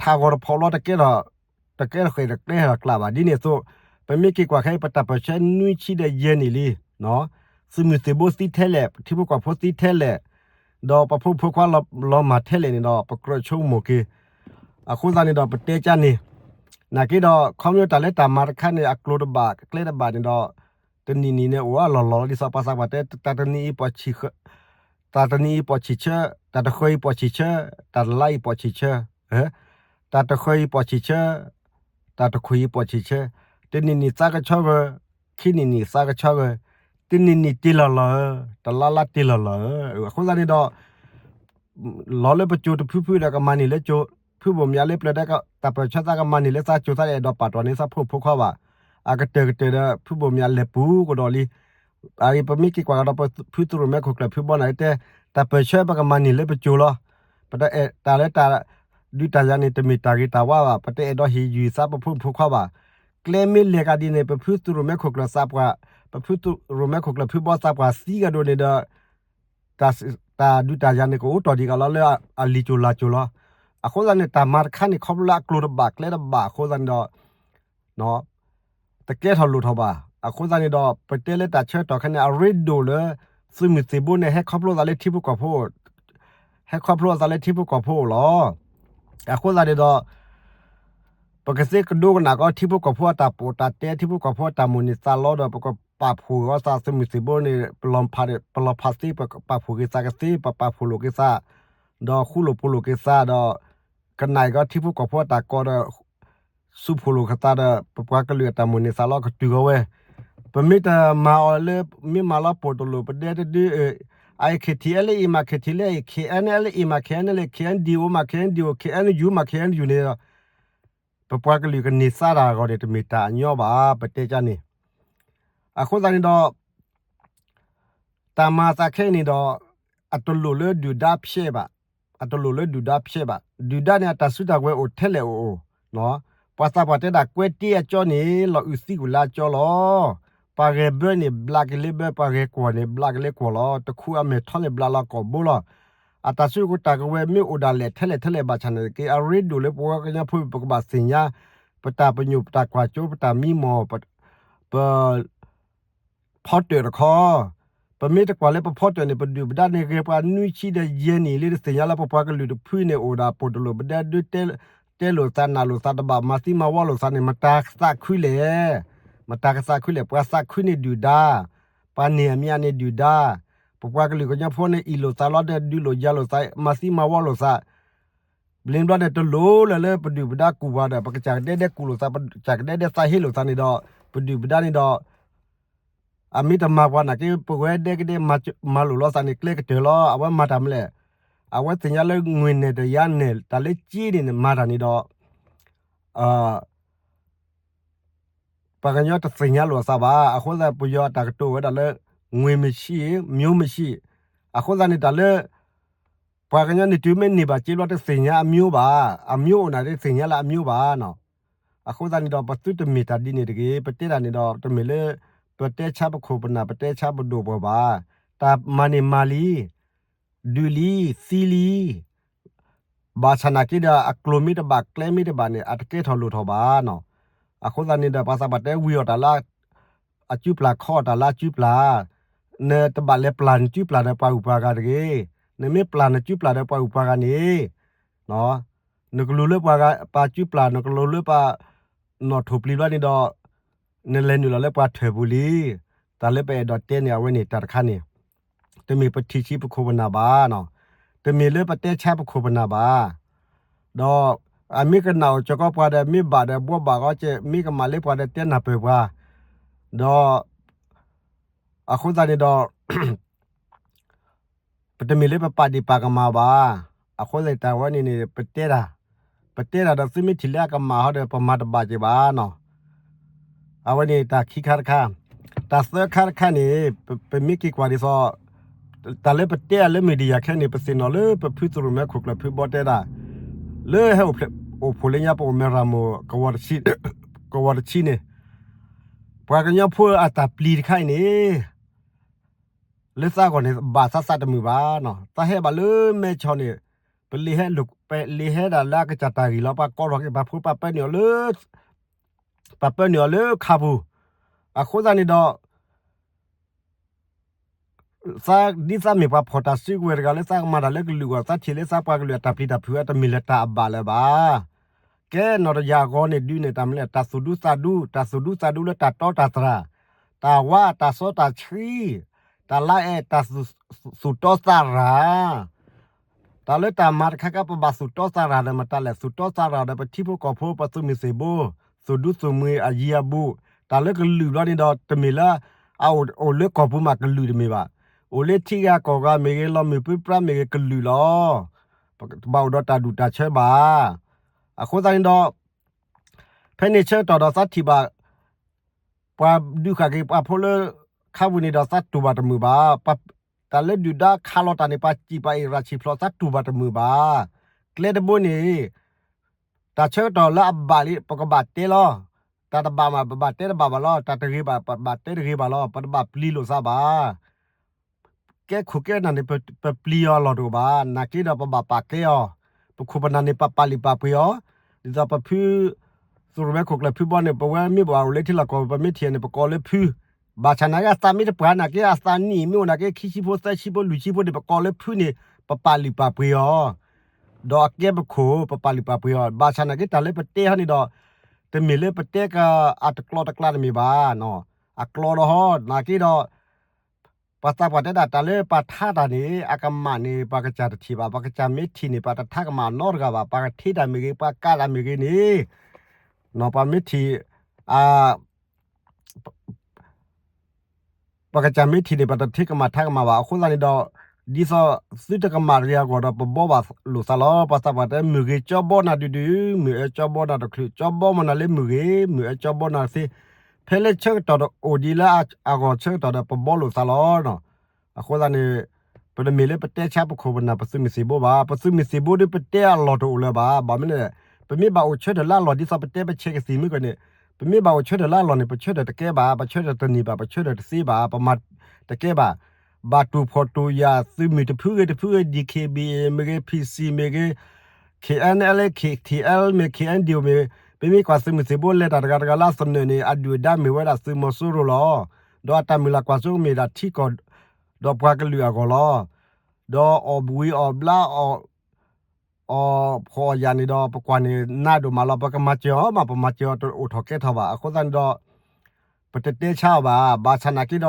ထးဂီၤတဖီလီၤ တကဲထီၣ်, တကဲထီၣ်ဃဲၣ်တကဲထီၣ်ကျးဘၣ်. ဒ်န့ၣ်အသိး ပမ့ၢ်က့ၤကွၢ်ခဲအံၤ ပတၢ်ပၢၢ်ဆၢနွံဆံဒီးယဲၢ်နံၣ်လံ, သုးမုၢ်သံၣ်ဘိသံထဲလဲၣ်, ထံဖိကီၢ်ဖိသံထဲလဲၣ်, ဒီးပှၤဖိမုၣ်ဖိခွါလီၤမၢ်ထဲလဲၣ်န့ၣ်ဒီး ပကြၢးဆိကမိၣ်က့ၤ. အဃိသတးန့ၣ်ဒီး ပတဲကၢ်န့ၣ်, နာ်က့ဒီး ခီဖျိတၢ်လၢတၢ်မၤတခါန့ၣ် အကျိၤတဘၣ်ကျဲတဘၣ်န့ၣ်ဒီး တနံၤနံၤန့ၣ်အိၣ်အလီၢ်လီၢ်လီၤ. ဒ်သိးပှၤသးပှၢ်တဲ တၢ်တနံၤအံၤပိာ်ဆံၣ်ဆၢ, တၢ်တနံၤအံၤပိာ်ဆံၣ်ဆၢ, တၢ်တဃၢၤအံၤပိာ်ဆံၣ်ဆၢ, တၢ်တလါအံၤပိာ်ဆံၣ်ဆၢ, တၢ်တဃၢၤအံၤပိာ်ဆံၣ်ဆၢ, တၢ်တခွံအံၤပိာ်ဆံၣ်ဆၢ, တနံၤနံၤသးကဆှီဂၢၢ်, ခံနံၤနံၤသးကဆှီဂၢၢ်, တနံၤနံၤတ့ၢ်လီၢ်လီၢ်ဧၢ, တလါလါတ့ၢ်လီၢ်လီၢ်ဧၢ. အဃိသတးန့ၣ်ဒီး လီၤလၢပစိၤတဖုဖုဒီးကမၤန့ၢ်လၢစိၤ, ဖုဘိၣ်မၠးလၢပျၢၤဒီး တၢ်ပၢၢ်ဆၢသးကမၤန့ၢ်လၢသးစိၤ သးအဲၣ်ဒိးပာ်တ့ၢ်န့ၢ်သးဖိမုၣ်ဖိခွါဘၣ်. အကတၢၢ်ကတၢၢ်ဒီး ဖုဘိၣ်မၠးလဲၤပူၤကဒီးလံ. အအံၤပမ့ၢ်က့ၤကွၢ်ကဒီး ဖုသရိၣ်မဲခိၣ်ကျၢၢ် ဖုဘီန့ၣ်တဲ တၢ်ပၢၢ်ဆၢပကမၤန့ၢ်လၢပစိၤလီၤ. ပတအဲၣ်တၢ်လၢတၢ်ဒုးတၢ်ယၤန့ၣ် တမ့ၢ်တၢ်ဂ့ၤတၢ်ဝါဘၣ်, ပတအဲၣ်ဒိးဟ့ၣ်ယုၢ်သးပဖိမုၣ်ဖိခွါဘၣ်. ကျဲမ့ၢ်လဲၤကဒီးန့ၣ် ပဖုသရိၣ်မဲခိၣ်ကျၢၢ်သးပှၢ်, ပဖုသရိၣ်မဲခိၣ်ကျၢၢ်ဖုဘီသးပှၢ်သံကဒီးန့ၣ်ဒီး တၢ်ဒုးတၢ်ယၤန့ၣ် ကအိၣ်တီၢ်ဒံးကလီလၢအလံာ်စိၤလၤစိၤလီၤ. အဃိသတးန့ၣ် တၢ်မၤတခါန့ၣ် ခီဖျိလၢအကျိၤတဘၣ်ကျဲတဘၣ်အဃိသတးန့ၣ်ဒီး တကဲထီၣ်လိၣ်ထီၣ်ဘၣ်. အဃိသတးန့ၣ်ဒီး ပတဲလၢတၢ်ဆၢကတီၢ်ခဲအံၤန့ၣ် အရ့ဒိၣ်လၢ သုးမုၢ်သံၣ်ဘိန့ၣ် ဟဲခီဖျိသးလၢထံဖိကီၢ်ဖိ, ဟဲခီဖျိသးလၢထံဖိကီၢ်ဖိလီၤ. အဃိသတးန့ၣ်ဒီး ပကသ့ကဒိကနၣ်ကီးထံဖိကီၢ်ဖိအတၢ်ပိာ်တၢ်တဲ ထံဖိကီၢ်ဖိအတၢ်မိၣ်န့ၢ်သးလီဒီး ပကပာ်ဖှိၣ်အီၤသး သုးမုၢ်သံၣ်ဘိန့ၣ် ပလီၤဖးသ့ ပပာ်ဖှိၣ်က့ၤသးကသ့ ပပာ်ဖှိၣ်လိာ်က့ၤသး ဒီးဃူလိာ်ဖိးလိာ်က့ၤသးဒီး ကနၣ်အံၤကီးထံဖိကီၢ်ဖိအတၢ်ကိးဒီး စူးဖှိၣ်လိာ်က့ၤသးဒီး ပပှၤကလုာ်အတၢ်မိၣ်န့ၢ်သးလီကတုၤအီၤဝဲ. ပမ့ၢ်တမၤအီၤလၢ မ့ၢ်မၤလီၤပိာ်တလိာ်ပဒဲတဒု အ KTLA မး KTLA, KNLA မး KNLA, KNDO မး KNDO, KNU မး KNU န့ၣ် ပပှၤကလုာ်ကန့ၢ်သါတၢ်အဂီၢ်န့ၣ် တမ့ၢ်တၢ်အညီဘၣ် ပတဲကၢ်န့ၣ်. အဃိသတးန့ၣ်ဒီး တၢ်မၤသးခဲအံၤန့ၣ်ဒီး အတလိၣ်လၢဒုၣ်ဒါဖျဲးဘၣ်, အတလိၣ်လၢဒုၣ်ဒါဖျဲးဘၣ်. ဒုၣ်ဒါန့ၣ် အတၢ်စုတၢ်ကဝဲၤအိၣ်ထဲလဲၣ်အိၣ်, ပှၤသးပှၢ်တဲဒၣ်ကွဲတ့အကၠီန့ၣ် လီၤအုးသံကွံာ်လၢအကၠီလီၤ. ပှၤဂဲၤဘၢန့ၣ် ဘျးက့ၤလၢဘၢ, ပှၤဂဲၤကွီၢ်န့ၣ် ဘျးက့ၤလၢကွီၢ်လီၤ. တခူအမဲာ်ထီန့ၣ် ဘျးလီၤကိာ်ဘိလီၤ. အတၢ်စုကဝဲၤတၢ်ကဝဲၤမ့ၢ်အိၣ်ဒၣ်လဲာ်ထဲလဲၣ်ထဲလဲၣ်ဘၣ်ဆၣ်န့ၣ်တက့ၢ် အရ့ဒိၣ်လၢပဝဲကညီဖိ ပကဘၣ်သ့ၣ်ညါ ပတၢ်ပညိၣ် ပတၢ်ကွၢ်စိ ပတၢ်မံမီၢ် ပ ဖီတၢၣ်တခီ, ပမ့ၢ်တကွၢ်လၢပဖီတၢၣ်န့ၣ် ပဒုၣ်ပဒါန့ၣ်ဂဲၤပှၤနွံဆံဒီးယဲၢ်နံၣ်လံ တသ့ၣ်ညါလၢပပှၤကလုာ်တဖုန့ၣ် အိၣ်ဒၣ်ပိာ်တလိာ်ပဒဲဒု တဲလိာ်သးနာ်လိာ်သးတဘၣ် မၤသံမၤဝီလိာ်သးန့ၣ် မတၤကသးခုလဲၣ်, မတၤကသးခုလဲၣ် ပှၤသးခုန့ၣ်ဒုၣ်ဒါ, ပှၤန့ၢ်အမံၤန့ၣ်ဒုၣ်ဒါ, ပပှၤကလုာ်ကညီဖိန့ၣ် အ့ၣ်လိာ်သးလီၤဒီး ဒုးလိာ်ယၤလိာ်သး မၤသံမၤဝီလိာ်သး ဘျ့ဘျီန့ၣ် တလိၣ်လၢၤလၢပဒုၣ်ပဒါကူၣ်ပှၤဒီး ပကစၢ်ကဒဲဒဲကူၣ်လိာ်သး ပကစၢ်ကဒဲဒဲသးဟ့လိာ်သးန့ၣ်ဒီး ပဒုၣ်ပဒါန့ၣ်ဒီး အမ့ၢ်တမၤပှၤနာ်က့ ပဝဲဒဲကဒဲမၤလိာ်လီၤသးန့ၣ် ကျဲကတၢၢ်လီၤ. အဝဲမၤတၢ်မနုၤလဲၣ်, အဝဲသ့ၣ်ညါလၢငွေနဲ့တရားနဲ့ တၢ်လၢက့န့ၣ် မၤတၢ်န့ၣ်ဒီး ပှၤကညီတသ့ၣ်ညါလိာ်အသးဘၣ်. အဃိသတး ပယီၤအတၢ်ကတိၤဝဲဒၣ်လၢ ငွေမရှိ မျိုးမရှိ အဃိသတးန့ၣ် တၢ်လၢ ပှၤကညီန့ၣ်တုၤမ့ၢ်န့ၢ်ဘၣ်စ့ဘျီ တသ့ၣ်ညါအမျိုးဘၣ်, အမျိုးအိၣ်နၢ်တသ့ၣ်ညါလၢအမျိုးဘၣ်နီၤ. အဃိသတးန့ၣ်ဒီး ပသုတမ့ၢ်တၢ်ဒ်န့ၣ်တဂ့ၤ. ပတဲတၢ်န့ၣ်ဒီး တမ့ၢ်လၢ ပတဲဆါပခိၣ်ပနၢ် ပတဲဆါပဒိၣ်ပှၤဘၣ်. တၢ်မၤန့ၣ်မၤလံ, ဒုးလံ, သံလံ ဘၣ်ဆၣ်နာ်က့ဒီး အကျိၤမ့ၢ်တဘၣ် ကျဲမ့ၢ်တဘၣ်န့ၣ် အတကဲထီၣ်လိၣ်ထီၣ်ဘၣ်နီၤ. အဃိသတးန့ၣ်ဒီး ပှၤသးပှၢ်တဲဝံၤအီၤတၢ်လၢ အစုပျၢ် ခီအီၤတၢ်လၢအစုပျၢ်, နတဘၣ်လဲၤပျၢ်နစုပျၢ်ဒီးပှၤဂုၤပှၤဂၤတဂ့ၤ. နမ့ၢ်ပျၢ်နစုပျၢ်ဒီးပှၤဂုၤပှၤဂၤန့ၣ် နကလူၤလၢပှၤဂၤ ပှၤစုပျၢ် နကလူၤလၢပှၤ နီၣ်ထိၣ်ပျံၤဘျီန့ၣ်ဒီး နလဲၤနုာ်လီၤလၢပှၤထၢၣ်ပူၤလံ. တၢ်လၢပအဲၣ်ဒိးတဲန့ၣ် အဝဲန့ၣ်တၢ်တခါန့ၣ် တမ့ၢ်ပထံၣ်ဆံးပခိၣ်ပနၢ်ဘၣ်နီၤ. တမ့ၢ်လၢပတဲဆါပခိၣ်ပနၢ်ဘၣ်. ဒီးအမ့ၢ်ကနၣ်အိၣ်စ့ၢ်ကီးပှၤဒီး မ့ၢ်ဘၣ်ဒီးဘှီဘၣ်ဂီၢ်ကဲ မ့ၢ်ကမၣ်လၢပှၤဒီးတဲနၢ်ပၢၢ်ပှၤ, ဒီး အဃိသတးန့ၣ်ဒီး ပတမ့ၢ်လၢပပာ်ဒ့ၣ်ပာ်ကမၣ်ဘၣ်. အဃိသတးတၢ်ဝဲန့ၣ်န့ၣ် ပတဲတၢ် ပတဲတၢ်ဒီးသုမ့ၢ်ထံၣ်လၢအကမၣ်ဟီဒီး ပမၤတဘၣ်က့ၤဘၣ်နီၤ. အဝဲန့ၣ်တၢ်ခံခါတခါ, တၢ်သၢခါတခါန့ၣ် ပမ့ၢ်က့ၤကွၢ်ဒ်သိး တၢ်လၢပတဲအလၢ media ခဲန့ၣ် ပသ့ၣ်နီၣ်လၢပဖုသရိၣ်မဲခိၣ်ကျၢၢ်ဖုဘီတဲဒၣ် လၢဟဲအိၣ်ဖျဲၣ်အိၣ်ဖှိၣ်လၢညါ ပအိၣ်မဲရၤမိၢ် ကဝီၤတဆံန့ၣ် ပှၤကညီဖိအတၢ်ပျံၤတခါအံၤန့ၣ် လၢသးဂီၢ်န့ၣ် ဘၣ်သးသးတမုာ်ဘၣ်နီၤ. သးဟဲဘၣ်လၢမဲဆီးန့ၣ် ပလ့ဟဲ ပလ့ဟဲဒၣ်လၢအကစၢ်တၢ်ဂ့ၢ်လီၤ. ပှၤကိးထီၣ်က့ၤပှၤဖိ ပှၤပၢနုာ်အီၤလၢ ပှၤပၢနုာ်အီၤလၢခါပူၤ. အဃိသတးန့ၣ်ဒီး ဒ်သးမ့ၢ်ပှၤဖီၣ်တၢ်စုကဝဲၤတဂၤလၢသးကမၤတၢ်လၢကလုာ်အဂီၢ် သးထံၣ်လၢသးပှၤကလုာ်အတၢ်ပျံၤတၢ်ဖုးအတမ့ၢ်လၢတၢ်အဘၣ်လၢၤဘၣ်. ကဲနီၢ်တယၢ်အဂီၢ်န့ၣ်ဒုးန့ၣ် တၢ်မနုၤလဲၣ် တၢ်သူၣ်ဒူသးဒူ တၢ်သူၣ်ဒူသးဒူလၢတၢ်တီတၢ်တြၢ်, တၢ်ဝါတၢ်စီတၢ်ဆှံ, တၢ်လါအဲၣ် တၢ်သူၣ်တီသးရၤ တၢ်လၢတၢ်မၤတခါခါ ပဘၣ်သူၣ်တီသးရၤဒီးမတၤလဲၣ်, သူၣ်တီသးရၤဒီးပထံဖိကီၢ်ဖိ ပသုးမုၢ်သံၣ်ဘိ, သူၣ်ဒူသူၣ်မှံအယံၤအဘူး, တၢ်လၢကလုာ်ဘျီန့ၣ်ဒီး တမ့ၢ်လၢ အအိၣ်လၢကီၢ်ပူၤမးကလုာ်တမ့ၢ်ဘၣ်. အိၣ်လၢထံဂၤကီၢ်ဂၤမ့ၢ်ဂ့ၤ လီၤမုၢ်ပြံပြါမ့ၢ်ဂ့ၤ ကလုာ်လီၤ. တဘၣ်အိၣ်ဒီးတၢ်ဒူၣ်တၢ်ဆၢဘၣ်. အဃိသတးန့ၣ်ဒီး ဖဲန့ၣ်ဆၢကတီၢ်ဒီးသးထံၣ်ဘၣ် ပှၤဒုးဃာ်က့ၤပှၤဖိလၢခါပူၤန့ၣ်ဒီး သးတူၢ်ဘၣ်တမုာ်ဘၣ်. တၢ်လၢဒုၣ်ဒါခးလီၤတၢ်န့ၣ် ပှၤစံၣ်ပှၤအ့ၣ်ရၣ်ဆံးဖျိး သးတူၢ်ဘၣ်တမုာ်ဘၣ်. ကျဲတဘိန့ၣ် တၢ်ဆၢကတီၢ်လၢအဘၣ်လံ ပကဘၣ်တဲလီၤ. တၢ်တဘၣ်မး ပဘၣ်တဲတဘၣ်ဘၣ်လီၤ. တၢ်တဂ့ၤဘၣ် ပဘၣ်တဲတဂ့ၤဘၣ်လီၤ. ပတဘၣ်ပျံၤလိာ်သးဘၣ်. ကဲခိၣ်ကဲနၢ်န့ၣ် ပပျံၤအီၤလီၢ်တအိၣ်ဘၣ်. နာ်က့ဒီးပဘၣ်ပာ်ကဲအီၤ, ပခိၣ်ပနၢ်န့ၣ် ပပာ်လုၢ်ပာ်ပှ့ၤအီၤ, ဒ်သိးပဖု သရိၣ်မဲခိၣ်ကျၢၢ်ဖုဘီန့ၣ် ပဝဲမ့ၢ်ဘၣ်အိၣ်လၢထံလီၢ်ကီၢ် ပမ့ၢ်ထံၣ်န့ၣ် ပကိးလၢဖု, ဘၣ်ဆၣ်နာ်က့ အသးမ့ၢ်တပှၢ်နာ်က့ အသးနံၣ်မ့ၢ်အိၣ်နာ်က့ ခံဆံဖိသၢဆံဖိလွံၢ်ဆံဖိန့ၣ် ပကိးလၢဖုန့ၣ် ပပာ်လုၢ်ပာ်ပှ့ၤအီၤ, ဒီးအကဲပခိၣ် ပပာ်လုၢ်ပာ်ပှ့ၤအီၤ, ဘၣ်ဆၣ်နာ်က့ တၢ်လၢပတဲဟီန့ၣ်ဒီး တမ့ၢ်လၢပတဲကအတကျီတကျါတမ့ၢ်ဘၣ်, အကျီဒီးဟီ နာ်က့ဒီး ပှၤသးပှၢ်တဲဒၣ် တၢ်လၢပှၤထါတၢ်န့ၣ် အကမၣ်န့ၣ် ပှၤကစၢ်တထံၣ်ဘၣ်, ပှၤကစၢ်မ့ၢ်ထံၣ်န့ၣ် ပှၤတထါကမၣ်နီတဂၤဘၣ်, ပှၤကထ့တၢ်မ့ၢ်ဂ့ၤ ပှၤကးတၢ်မ့ၢ်ဂ့ၤန့ၣ် နီၢ်ပှၤမ့ၢ်ထံၣ် ပှၤကစၢ်မ့ၢ်ထံၣ်န့ၣ် ပှၤတထ့ကမၣ်ထါကမၣ်ဘၣ်. အဃိသတးန့ၣ်ဒီး ဒ်သိးသုတကမၣ်တဂ့ၤအဂီၢ်ဒီး ပဘီဘၣ်လိာ်သးလီၤ. ပှၤသးပှၢ်တဲ မုၢ်ဂ့ၤကၠီဘီနၤဒုဒု, မုၢ်အၢကၠီဘီနၤတချုး, ကၠီဘီမနၤလၢမုၢ်ဂ့ၤ, မုၢ်အၢကၠီဘီနၤသ့, ဖဲလၢဆၢကတီၢ်တအိၣ်ဒံးလၢအဂီၢ်ဆၢကတီၢ်ဒီး ပဘီလိာ်သးလီၤ. အဃိသတးန့ၣ် ပတမ့ၢ်လၢပတဲဆါပခိၣ်ပနၢ်ပသုးမုၢ်သံၣ်ဘိဘၣ်. ပသုးမုၢ်သံၣ်ဘိဒီး ပတဲအလီၢ်တအိၣ်လၢၤဘၣ်. ဘၣ်မနုၤလဲၣ်, ပမ့ၢ်ဘၣ်အိၣ်ဆၢထၢၣ်လၢအလီၢ် ဒ်သိးပတဲပဆဲးကသံၣ်မ့ၢ်ကီးန့ၣ်, ပမ့ၢ်ဘၣ်အိၣ်ဆၢထၢၣ်လၢအလီၢ်န့ၣ် ပဆၢထၢၣ်တကဲဘၣ်, ပဆၢထၢၣ်တန့ၢ်ဘၣ်, ပဆၢထၢၣ်တသ့ဘၣ်, ပမၤတကဲဘၣ်. ဘၣ်တူၢ်ဖှီၣ်တူၢ်ယာ်သုးမုၢ်တဖုဂ့ၤတဖုဂ့ၤ DKBA မ့ၢ်ဂ့ၤ, PC မ့ၢ်ဂ့ၤ, KNLA KTL မ့ၢ် KNDO မ့ၢ်, ပမ့ၢ်ကွၢ်သုးမုၢ်သံၣ်ဘိလဲၤတၢ်တဂၤတဂၤလၢအသနၢၣ်န့ၣ် အဒုၣ်အဒါမ့ၢ်ဝဲဒၣ်သုးမီၤစိရိၤလီၤ. ဒီးအတၢ်မုၢ်လၢ်ကွၢ်စိကမ့ၢ်ဒၣ်ထံကီၢ် ဒီးပှၤကလုာ်အဂီၢ်လီၤ. ဒီးအီၣ်ဘှံးအီၣ်ဘျါ အီၣ်ဖှီၣ်အီၣ်ယာ်န့ၣ်ဒီး ပကွၢ်န့ၣ်နးဒိၣ်မးလီၤ. ပကမၤစၢၤအီၤမး ပမၤစၢၤအီၤတအိၣ်ထီၣ်ကဲထီၣ်ဘၣ်. အဃိသတးန့ၣ်ဒီး ပတတဲဆါအီၤဘၣ်. ဘၣ်ဆၣ်နာ်က့ဒီး ပ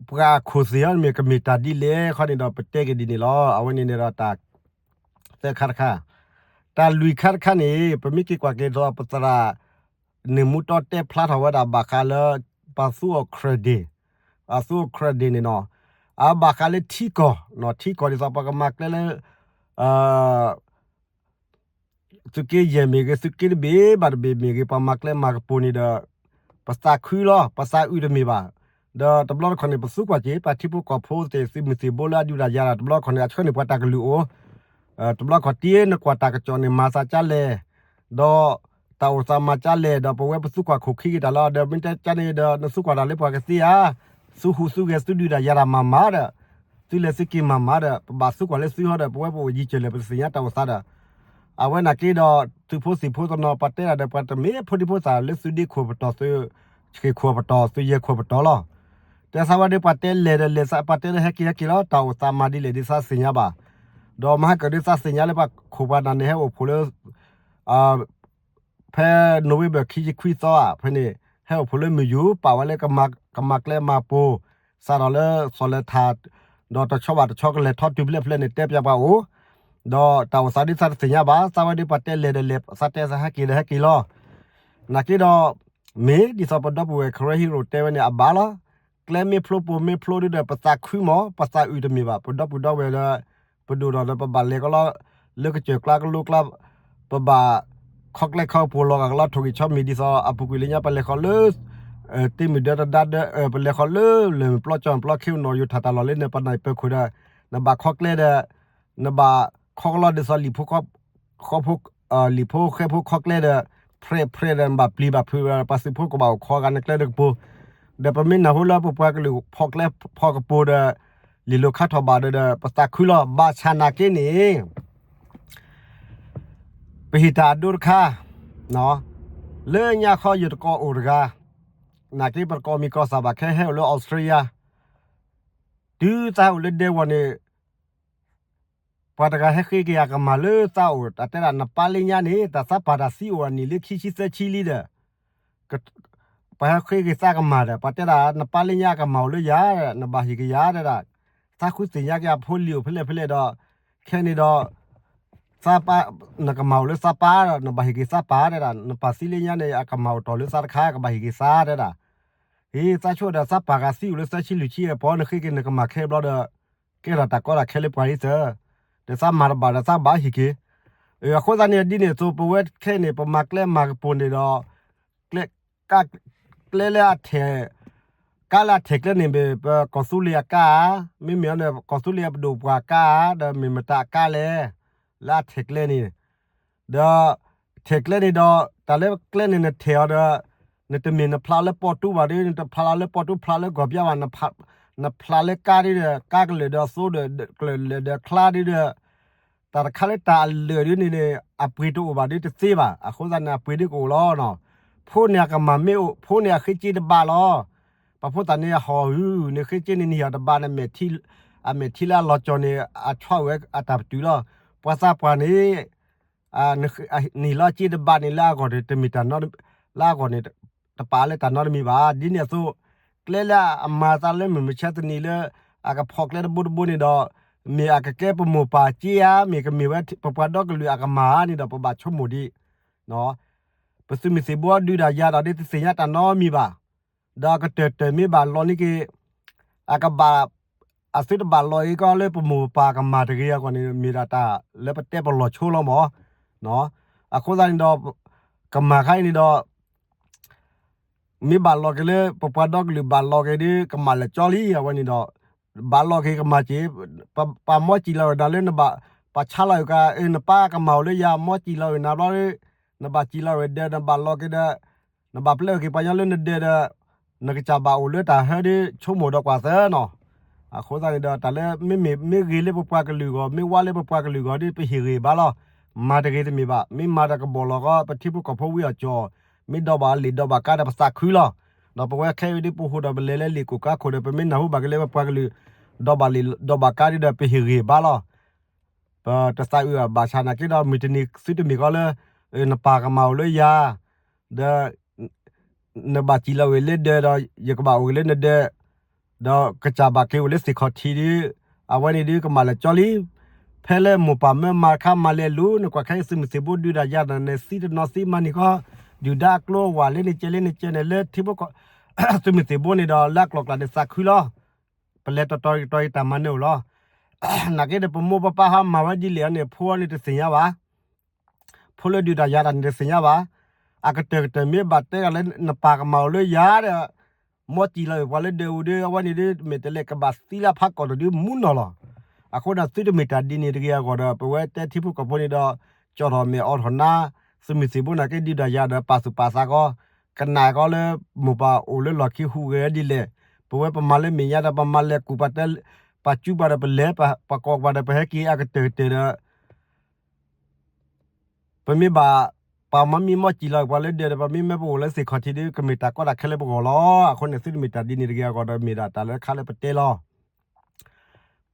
ပှၤခိၣ်သ့ၣ်အံၤမ့ၢ်ကမ့ၢ်တၢ်ဒ်လဲၣ်ခီန့ၣ်ဒီး ပတဲက့ၤဒ်န့ၣ်လီၤ. အဝဲန့ၣ်န့ၣ်ဒီးတၢ် သၢခါတခါ, တၢ်လွံၢ်ခါတခါန့ၣ် ပမ့ၢ်က့ၤကွၢ်က့ၤဒီး ပသရၣ်န့ၣ်မူတီတဲဖျါထီၣ်ဝဲဒၣ်ဘၣ်ဃးလၢ ပှၤသူအီၤ credit, အသူအီၤ credit န့ၣ်နီၤ, အဘၣ်ဃးလၢထံကီၢ်, ထံကီၢ်ဒ်သိးပှၤကမၤကျဲလၢ သုးက့ယဲၢ်မ့ၢ်ဂ့ၤ, သုးက့တဘ့ၣ်ဘၣ်တဘ့ၣ်မ့ၢ်ဂ့ၤ, ပှၤမၤကျဲမၤကပိၤန့ၣ်ဒီး ပသးခုလီၤ, ပသးအုးတမ့ၢ်ဘၣ်. ဒီးတဘျီတခီၣ်န့ၣ် ပသူကွၢ်က့ၤ ပှၤထံဖိကီၢ်ဖိသ့ၣ် သုးမုၢ်သံၣ်ဘိလၢအဒုးတၢ်ယၤတၢ် တဘျီတခီၣ်န့ၣ် အဆၢန့ၣ်ပှၤတၢ်ကလုၢ်အိၣ်, တဘျီတခီၣ်တံၤနကွၢ်တၢ်ကစီၣ်န့ၣ် မၤသးကၢ်လဲၣ်, ဒီးတၢ်အိၣ်သးမၤကၢ်လဲၣ်, ဒီးပဝဲပသူကွၢ်ခိၣ်ခံက့ၤတၢ်လီၤ. ဒီးမ့ၢ်တဲကၢ်န့ၣ်ဒီး နသူကွၢ်တၢ်လၢပှၤကသ့ဧါ, သုဟူးသုဂဲၤ သုဒုးတၢ်ယၤတၢ်မၤမၤဒီး သုလဲၤသုက့ၤမၤမၤဒီး ပဘၣ်သူကွၢ်လၢသုဟီဒီး ပဝဲပအိၣ်ယံၤစၢၤလဲၣ် ပတသ့ၣ်ညါတၢ်အိၣ်သးဒီး အဝဲနာ်က့ဒီး သုးဖိသံၣ်ဖိတနီၤ ပှၤတဲဒၣ်ဒီး ပှၤတမ့ၢ်ဖိဒံဖိသၣ်လၢသုးဒ့ခိၣ်ပတီၢ် သုးဆှ့ၣ်ခိၣ်ပတီၢ် သုးယဲၢ်ခိၣ်ပတီၢ်လီၤ. တဲသးဝဲဒီး ပှၤတဲလဲၤဒီးလဲၤသး ပှၤတဲလၢဟဲက့ၤဟဲက့ၤလီၤ. တၢ်အိၣ်သးမၤဒ်လဲၣ်ဒ်သးသ့ၣ်ညါဘၣ်. ဒီးမဟါကၢၣ်ဒ်သးသ့ၣ်ညါလၢပှၤခိၣ်ပှၤနၢ်န့ၣ် ဟဲအိၣ်ဖှိၣ်လၢ ဖဲ November ခံဆံခွံသီဧါ ဖဲန့ၣ် ဟဲအိၣ်ဖှိၣ်လၢမုၢ်ယူၤ ပာ်ဝဲလၢကမၤကျဲမၤပိၤ စးထီၣ်လၢစီၤလဲၤထၣ် ဒီးတဆီဘၣ်တဆီကလဲၤထီၣ်တုၤဖျဲၣ်ဖျဲၣ်န့ၣ် တဲပျးပှၤအိၣ်, ဒီးတၢ်အိၣ်သးဒ်သးတသ့ၣ်ညါဘၣ်. သးဝဲဒ်ပှၤတဲလဲၤဒီးလဲၤ သးတဲသးဟဲက့ၤဒီးဟဲက့ၤလီၤ. နာ်က့ဒီး မ့ၢ်ဒ်သိးပဒီပုၢ်ဝဲၢ် Karen Hero တဲဝဲန့ၣ် အဘၣ်လီၤ. ကျဲမ့ၢ်ဖျိပိၤမ့ၢ်ဖျိဒ်ဒီး ပသးခုမး ပသးအုးတမ့ၢ်ဘၣ်. ပဒီပုၢ်ဒီဝဲၢ်လၢ ပဒိၣ်ဒီး ပဘၣ်လဲၤကလီ လၢကစၢၢ်ကျါကလိကျါ ပဘၣ်ခီကျဲခီကပူၤလီၤဂာ်ကလီ ထိၣ်ဂံၢ်ဆီမံၤဒ်သိး အပူၤကွံာ်လၢညါ ပလဲၤဃီၤလၢ တ့မုၢ်ဒၢတဒါဒၢ ပလဲၤဃီၤလၢ လၢၢ်မုၢ်ပျီကၠီမုၢ်ပျီ ခ့ပနီၣ်ယိၤထၣ်တၢ်လီၢ်လၢန့ၣ် ပနၢ်ပၢၢ်ခိၣ်ဒီး နဘၣ်ခီကျဲဒီး နဘၣ်ခီကလီဒ်သိး လံာ်ဖိ လံာ်ဖိဃဲဖိခီကျဲဒီး ဖြဲးဖြဲးဒီး နဘၣ်ပျံၤဘၣ်ဖုးဒီး ပှၤသုးဖိကဘၣ်အိၣ်ခိးဂၤနကျဲဒီးကပူၤ ဒီးပမ့ၢ်နၢ်ဟူလၢပပှၤကလုာ်ဖီၣ်ကျဲဖီၣ်ကပူၤဒီး လံာ်လိၤခါထီၣ်ဘၣ်ဒီး ပသးခုလီၤ ဘၣ်ဆၣ်နာ်က့န့ၣ် ပဟ့ၣ်တၢ်အဒိတခါ လၢညါခီယတကိးအိၣ်တဂၤ နာ်က့ပတကိးမံၤကီၢ်စၢ်ဘၣ် ခဲဟဲအိၣ်လၢအီစထြ့လယါ တုၤသးဟဲအိၣ်လၢဒဲကဝီၤန့ၣ် ပှၤတဂၤဟဲဃ့က့ၤအကမၢ်လၢသးအိၣ် တၢ်တဲဒၣ်နပၢ်လၢညါန့ၣ် တၢ်သးပာ်တၢ်သံအိၣ်အနံၣ်လၢခံဆံသၢဆံလံဒီး ပှၤဟဲဃ့က့ၤသးကမၢ်ဒီး ပှၤတဲဒၣ်နပၢ်လၢညါအကမၢ်အိၣ်လၢယၤ နဘၣ်ဟ့ၣ်က့ၤယၤတဲဒၣ် သးဃုသ့ၣ်ညါက့ၤအဖိလံၤအိၣ်ဖဲလဲၣ်ဖဲလဲၣ်ဒီး ခဲန့ၣ်ဒီး သးပၢ် နကမၢ်အိၣ်လၢသးပၢ်ဒီး နဘၣ်ဟ့ၣ်က့ၤသးပၢ်တဲဒၣ် နပၢ်သံလၢညါန့ၣ် အကမၢ်အိၣ်တီၢ်လၢသးတခါ ကဘၣ်ဟ့ၣ်က့ၤသးတဲဒၣ် ဟ့ၣ်သးဆိဒီးသးပၢ်ဂၤသံအိၣ်လၢသၢဆံလွံၢ်ဆံအပီၢ် နဃ့က့ၤနကမၢ်ခဲဘျီဒီး ကဲထီၣ်တၢ်ကီတၢ်ခဲလၢပှၤအံၤသၢ ဒီးသးမၤတဘၣ်ဒီးသးဘၣ်ဟ့ၣ်က့ၤ အဃိသတးန့ၣ် ဒ်န့ၣ်အသိး ပဝဲခဲန့ၣ် ပမၤကျဲမၤကပူၤန့ၣ်ဒီး ကျဲ ကါ ကျဲလၢအထဲၣ် ကါလၢအထဲၣ်ကျဲန့ၣ်မ့ၢ် ပကီၢ်သူလ့ၤအကါဧါ, မ့မ့ၢ်အီၤန့ၣ် ကီၢ်သူလ့ၤအပဒိၣ်ပှၢ်ကါဧါ, ဒီးမ့ၢ်မတၤအကါလဲၣ်, လၢအထဲၣ်ကျဲန့ၣ်, ဒီး ထဲၣ်ကျဲန့ၣ်ဒီး တၢ်လၢကျဲန့ၣ်နထဲၣ်အီၤဒီး နတမ့ၢ်နဖျါလၢပီၢ်တူဘၣ်ဒီး နတဖျါလၢပီၢ်တူဖျါလၢကီၢ်ပျါဘၣ်, နဖျါလၢကါဒ်ဒီး ကါကလၢာ်ဒီးသိဒီး ကလၢာ်လၢာ်ဒီးချါဒ်ဒီး တၢ်တခါလၢတၢ်အလၢာ်ဒ်န့ၣ်န့ၣ် အပှ့ၤတအိၣ်ဘၣ်ဒ်တသ့ဘၣ်. အဃိသတးန့ၣ် အပှ့ၤဒ်ကအိၣ်လီၤ. ဖိန့ၣ်အကမၢ်မ့ၢ်အိၣ် ဖိန့ၣ်အဃ့စ့တဘးလီၤ. ပှၤဖိသၣ်န့ၣ်အဟီၣ်ဟုၣ်န့ၣ် ဃ့စ့န့ၣ်နဟံၣ်အီၤတဘးန့ၣ် အမဲာ်ထံလၢအလီၤကၠီၤန့ၣ် အဆီၣ်ဝဲအတၢ်ပတုာ်လီၤ. ပှၤသးပှၢ်န့ၣ် နဟံၣ်လီၤစ့တဘးန့ၣ် လၢအဂီၢ်န့ၣ် တမ့ၢ်တၢ်နီတမံၤ, လၢအဂီၢ်န့ၣ် တပာ်လၢတၢ်နီတမံၤဘၣ်. ဒ်န့ၣ်အသိး ကျဲလၢအမၤသးလၢမုၢ်မဆါတနံၤလၢ အကဖီၣ်ကျဲတဘိတဘိန့ၣ်ဒီး မ့ၢ်အကကဲပမိၢ်ပၢ်စ့ဧါ, မ့ၢ်ကမ့ၢ်ဝဲပပှၤဒီကလုာ်အကမၢ်ဧါန့ၣ်ဒီး ပဘၣ်ဆိကမိၣ်ဒံး ပသုးမုၢ်သံၣ်ဘိဒုးတၢ်ယၤဒီး ဒ်တသ့ၣ်ညါတၢ်နီတမံၤဘၣ်. ဒီးအကတၢၢ်တၢၢ်မ့ၢ်ဘၣ်လီၤန့ၣ်က့ၤ အကဘၣ် အသုတဘၣ်လီၤအံၤကီလၢပမိၢ်ပၢ်ကမၢ်တဂ့ၤအဂီၢ်န့ၣ် မ့ၢ်ဒၣ်တၢ်လၢပတဲပလီၢ်ဆိလီၤမး. အဃိသတးန့ၣ်ဒီး ကမၢ်ခါအံၤန့ၣ်ဒီး မ့ၢ်ဘၣ်လီၤက့ၤလၢ ပပှၤဒီကလုာ်ဘၣ်လီၤက့ၤဒီး ကမၢ်လၢာ်ကၠီလံ အဝဲန့ၣ်ဒီး ဘၣ်လီၤက့ၤကမၢ်က့ၤ ပမီစံၣ်လီၤဝဲဒၣ်လၢနဘၣ် ပှၤဆါလီၤက့ၤ နပၢ်ကမၢ်အိၣ်လၢယၤ မီစံၣ်လီၤဝဲနၤဘျီဒီး နဘၣ်စံၣ်လီၤဝဲဒီး နဘၣ်လီၤက့ၤဒီး နဘၣ်ပျဲက့ၤပှၤကညီလၢနဒဲးဒီး နကစၢ်ဘၣ်အိၣ်လၢတၢ်ဟၢဒ်ဆိကမိၣ်ဒီးကွၢ်သၢနီၤ. အဃိသတးန့ၣ်ဒီး တၢ်လၢမ့မ့ၢ်ဂ့ၤလၢပပှၤကလုာ်အဂီၢ် မ့ၢ်ဝါလၢပပှၤကလုာ်အဂီၢ်ဒီး ပဟ့ၣ်ဂ့ၤဘၣ်လီၤ. မၤတဂ့ၤတမ့ၢ်ဘၣ်. မ့ၢ်မၤဒီးကဘီၣ်လီၤဃီ ပထံဖိကီၢ်ဖိဝံအီၣ်ကၠီၣ် မ့ၢ်ဒီးဘၣ်လံာ်ဒီးဘၣ်ကါဒီးပသးခုလီၤ. ဒီးပဝဲခဲအံၤဒ်ပဟူးဒီးပလဲၤလၢလံာ်ကိၣ်ကါခိၣ်ဒီး ပမ့ၢ်နၢ်ဟူဘၣ်က့ၤလၢပပှၤကလုာ် ဒီးဘၣ်လံာ်ဒီးဘၣ်ကါဒ်ဒီး ပဟ့ၣ်ဂ့ၤဘၣ်လီၤ. ပတသးအုးဘၣ်ဆၣ်နာ်က့ဒီး မုၢ်တနံၤသုတမ့ၢ်ကီလၢ နပၢ်ကမၢ်အိၣ်လၢယၤ ဒီး နဘၣ်စံၣ်လီၤဝဲလၢဒဲးဒီး ယကဘၣ်အိၣ်က့ၤလၢနဒဲး ဒီးကစၢ်ဘၣ်က့ၤအိၣ်လၢသ့ၣ်ခီၣ်ထံးဒီး အဝဲန့ၣ်ဒ်ကမၣ်လၢာ်ကၠီလံ. ဖဲလၢမိၢ်ပၢ်မၢမၤတခါမၤလဲၤလူၤ နကွၢ်ခဲအံၤသုးမုၢ်သံၣ်ဘိဒုးတၢ်ယၤဒီး နသံတနီၤသံမၤန့ၢ်ကီ ဒုၣ်ဒါအကျိအဝၢ်လၢန့ၣ်ကဲလၢန့ၣ်ကဲန့ၣ် လၢထံဖိကီၢ် သုးမုၢ်သံၣ်ဘိန့ၣ်ဒီး လၢအကျိၤကျါန့ၣ်သးခုလီၤ. ပလဲၤတီတီတီတၢ်မၤနၢၤအိၣ်လီၤ. နာ်က့ဒီးပမိၢ်ပပၢ်ဟါမၤဝဲဒ်လဲၣ်န့ၣ် ဖိန့ၣ်တသ့ၣ်ညါဘၣ်. ဖိလၢဒုးတၢ်ယၤတၢ်န့ၣ်တသ့ၣ်ညါဘၣ်. အကတၢၢ်ကတၢၢ်မ့ၢ်ဘၣ်တဲဂၤလၢနပၢ်ကမၢ်အိၣ်လၢယၤဒီး မ်စံၣ်လီၤဝဲပှၤလၢဒဲးအူဒီး အဝဲန့ၣ်ဒ် မ့ၢ်တလဲၤကဘၣ်သံလၢဖးကီၢ်တဒုမူနီၢ်လီၤ. အဃိဒီးသုတမ့ၢ်တၢ်ဒ်န့ၣ်တဂ့ၤအဂီၢ်ဒီး ပဝဲတဲထံဖိကီၢ်ဖိန့ၣ်ဒီး ကၠီၣ်ထီၣ်မဲာ်အိးထီၣ်နါ သုးမုၢ်သံၣ်ဘိနာ်က့ဒုးတၢ်ယၤဒီး ပာ်သူၣ်ပာ်သးကီ ကနၣ်ကီလၢမိၢ်ပၢ်အိၣ်လၢလီၢ်ခံဟူးဂဲၤဒ်လဲၣ်. ပဝဲပမၤလၢမဲာ်ညါဒီး ပမၤလဲၤကူၣ်ပတဲ ပာ်ကၠူပှၤဒီးပလဲၤ ပှၤကိးပှၤဒီးပဟဲက့ၤအကတၢၢ်ကတၢၢ်ဒီး ပမ့ၢ်ဘၣ် ပှၤမၤမံမီၢ်စံၣ်လီၤပှၤလၢဒဲးဒီး ပမ့ၢ်မၢပအိၣ်လၢသ့ၣ်ခီၣ်ထံးဒီး ကမ့ၢ်တၢ်ကီတၢ်ခဲလၢပဂီၢ်လီၤ. အဃိန့ၣ် သုတမ့ၢ်တၢ်ဒ်န့ၣ်တဂ့ၤအဂီၢ်ဒီး မ့ၢ်ဒၣ်တၢ်လၢခါလၢပတဲလီၤ.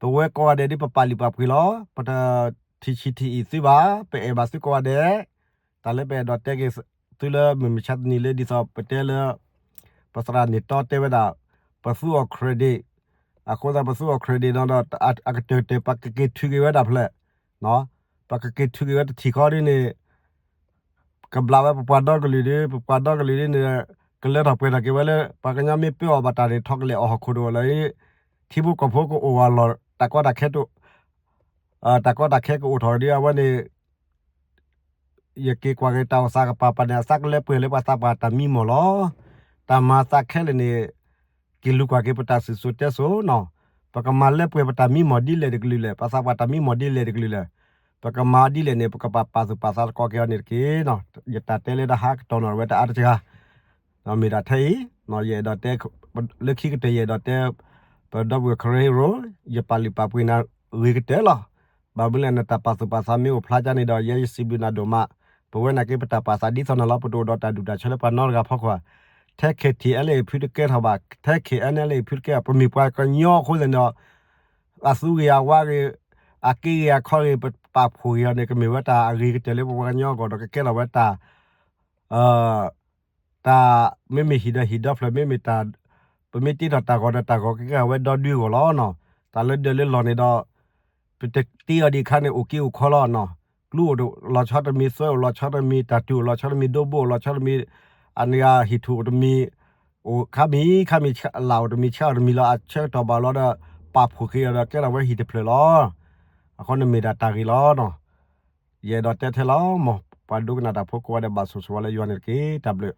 ပဝဲကိးဂၤဒဲးဒ်ပပာ်လုၢ်ပာ်ပှ့ၤလီၤ. ပတထံၣ်ဆံးထံၣ်အံၤသုဘၣ်, ပအဲၣ်ဘၣ်သုကိးဂၤဒဲး, တၢ်လၢပအဲၣ်ဒိးတဲက့ၤသုလၢမုၢ်မဆါတနံၤလၢဒ်သိးပတဲလၢ ပသရၣ်န့ၣ်တီတဲဝဲဒၣ် ပသူအီၤ credit, အဃိသတးပသူအီၤ credit ဒီး အကတၢၢ်ကတၢၢ် ပကက့ၤထုးက့ၤဝဲဒၣ်ဖျဲၣ်, ပကက့ၤထုးက့ၤဝဲတထံၣ်ဃီဒ်န့ၣ် ကဘျးဝဲပပှၤဒီကလုာ်ဒီး ပပှၤဒီကလုာ်ဒ်န့ၣ် ကလၢထီၣ်ပှဲၤထီၣ်က့ၤဝဲလၢ ပှၤကညီမ့ၢ်ပၢအီၤဘၣ်တၢ်န့ၣ် ထီၣ်ကလဲာ်အီၣ်ဟီၣ်ခိၣ်တအိၣ်လၢၤ, ထံဖိကီၢ်ဖိကအိၣ်အလီၢ် တၢ်ကီတၢ်ခဲတအိၣ် တၢ်ကီတၢ်ခဲကအိၣ်ထီၣ်ဒ်အဝဲန့ၣ် ယက့ၤကွၢ်က့ၤတၢ်အိၣ်သးကပၤပၤန့ၣ် အသးကလၢပှဲၤလၢပှၤသးပှၢ်တၢ်မံမီၢ်လီၤ. တၢ်မၤသးခဲလၢာ်န့ၣ် က့ၤလူၤကွၢ်က့ၤပတၢ်စံၣ်စိၤတဲစိၤနီၤ, ပကမၤလၢပှဲၤပတၢ်မံမီၢ်ဒ်လဲၣ်တကလုာ်လဲၣ်, ပှၤသးပှၢ်တၢ်မံမီၢ်ဒ်လဲၣ်တကလုာ်လဲၣ်, ပကမၤဒ်လဲၣ်န့ၣ် ပကပာ်သူၣ်ပာ်သးသကိးက့ၤအီၤန့ၣ်တက့ၢ်နီၤ. ယတၢ်တဲလၢတဟါကတီၢ်နီၣ်ဝဲတအါတစှၤ မ့ၢ်ဒၣ်ထဲအံၤ ယအဲၣ်ဒိးတဲ လၢခံကတၢၢ်ယအဲၣ်ဒိးတဲ ပဒီပုၢ်ဝဲၢ်ခရံာ်ဖိ ယပာ်လုၢ်ပာ်ပှ့ၤနၤဂ့ၤကတၢၢ်လီၤ. ဘၣ်မနုၤလဲၣ် နတၢ်ပာ်သူၣ်ပာ်သးမ့ၢ်အိၣ်ဖျါကန့ၣ်ဒီး ယဲယစံးဘျုးနၤဒိၣ်မး, ပဝဲနာ်က့ပတၢ်ပာ်သးဒ်သိးနၤလီၤ. ပတအိၣ်ဒီးတၢ်ဒူၣ်တၢ်ဆၢလၢပှၤနီတဂၤဖီခိၣ်ဧါ. ထဲ K T L A ဖုတကဲထီၣ်ဘၣ်, ထဲ K N L A ဖုတကဲထီၣ်, ပမ့ၢ်ပှၤကညီအဃိသတးန့ၣ်ဒီး အသူဂ့ၤအဝါဂ့ၤ, အက့ဂ့ၤအခီဂ့ၤ, ပပာ်ဖှိၣ်က့ၤအီၤန့ၣ် ကမ့ၢ်ဝဲတၢ်အဂ့ၤကတၢၢ်လၢပပှၤကညီအဂီၢ်ဒီး ကကဲထီၣ်ဝဲတၢ် တၢ်မ့မ့ၢ်ဟံၣ်ဒီးဟံၣ်ဒီဖျၢၣ် မ့မ့ၢ်တၢ် ပမ့ၢ်တ့ထီၣ်တၢ်ဂီၤဒီးတၢ်ဂီၤကကဲထီၣ်ဝဲဒီဒုအဂီၢ်လီၤနီၤ. တၢ်လၢဒၢးလၢလီၢ်န့ၣ်ဒီး ပတတ့အီၤဒံးအခါန့ၣ် အိၣ်က့အိၣ်ခီလီၤနီၤ. ကျူအိၣ်လီၤဆီတမံၤ, သွဲအိၣ်လီၤဆီတမံၤ, တၢ်တုၤအိၣ်လီၤဆီတမံၤ, ဒိဘိအိၣ်လီၤဆီတမံၤ, အန့ၣ်ဂၤဟံၣ်ထူၣ်အိၣ်တမံၤ, အိၣ်ခါမံၤခါမံၤ, လၢ်အိၣ်တမံၤဆါအိၣ်တမံၤလီၤ. အဆၢကတီၢ်ဘၣ်လီၤဒီး ပာ်ဖှိၣ်က့ၤအီၤဒီးကဲထီၣ်ဝဲဟံၣ်တဖျၢၣ်လီၤ. အဃိန့ၣ်မ့ၢ်ဒၣ်တၢ်ဂ့ၤလီၤနီၤ. ယအဲၣ်ဒိးတဲထဲလီၤမး, ပှၤဒိကနၣ်တၢ်ဖိကိးဂၤဒဲးဘၣ်ဆိၣ်ဂ့ၤဝဲလၢယွၤန့ၣ်တက့ၢ်. တၢ်ဘျုး